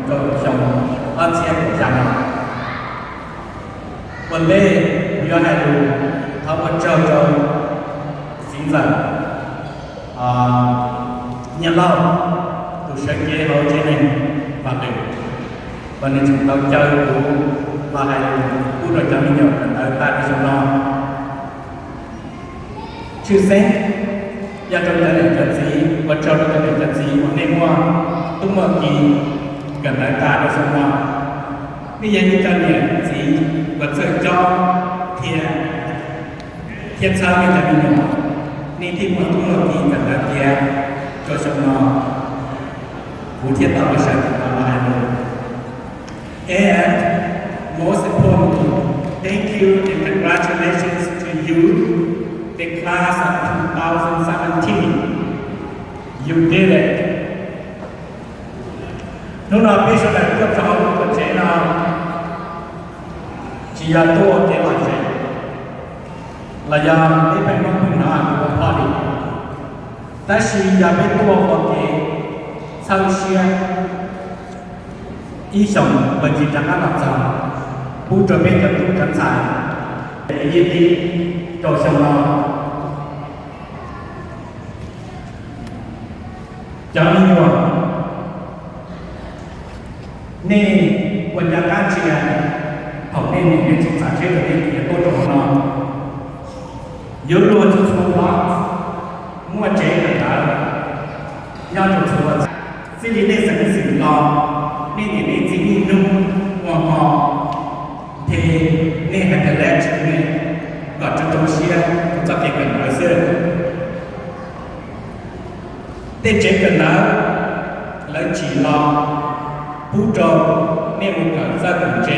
rau xyoo ob txhiab kaum xya no. Ua ntej kuv yuav hais lus thov ua tsaug rau txiv ntxawm Nyiaj Lauj, tus sawv cev hauv tsev neeg Vaj Qwm, uas nws tseem tau caw kuv los hais lus pub rau cov me nyuam kawm ntawv tag rau xyoo no. Tshwj xeeb yog rau cov niam cov txiv, ua tsaug rau cov niam cov txiv uas nej muaj tub muaj ki kawm ntawv tag rau xyoo no. Nej yog ib co niam txiv uas txawj cob thiab, thiab txhawb nej cov me nyuam, nej thiaj muaj tub muaj ki kawm ntawv tiav rau xyoo no. Kuv thiaj tau los sawv los hais lus. And most importantly, thank you and congratulations to you, the class of two thousand seventeen. You did it. Hnub no peb sawv daws tuaj rau hauv lub tuam tsev no, tsis yog tuaj ua kev lom zem los yog peb pheej muab pheej hnov hais tias ua party, tab sis yog peb tuaj ua kev txhawb siab ib xyoos uas tsis rov qab los txog, pub rau peb cov tub cov ntxhais kev yij tib rau xyoo no. Cov me nyuam, nej ua cas qab ntsia thaum nej niam nej txiv txav tsheb rau nej tias tuaj rau hauv no, yuav luag txhua txhua los muaj tsev kawm ntawv nyob rau txhua txhua txij li nej xeev xwm los, nej niam nej txiv niaj hnub ua hmo, nthi, nej hais tias lab tsis nej kom rau rau siab rau txoj kev kawm ntawv xwb. Tej tsev kawm ntawv lawv tsim los pub rau nej mus kawm txawj kawm ntse,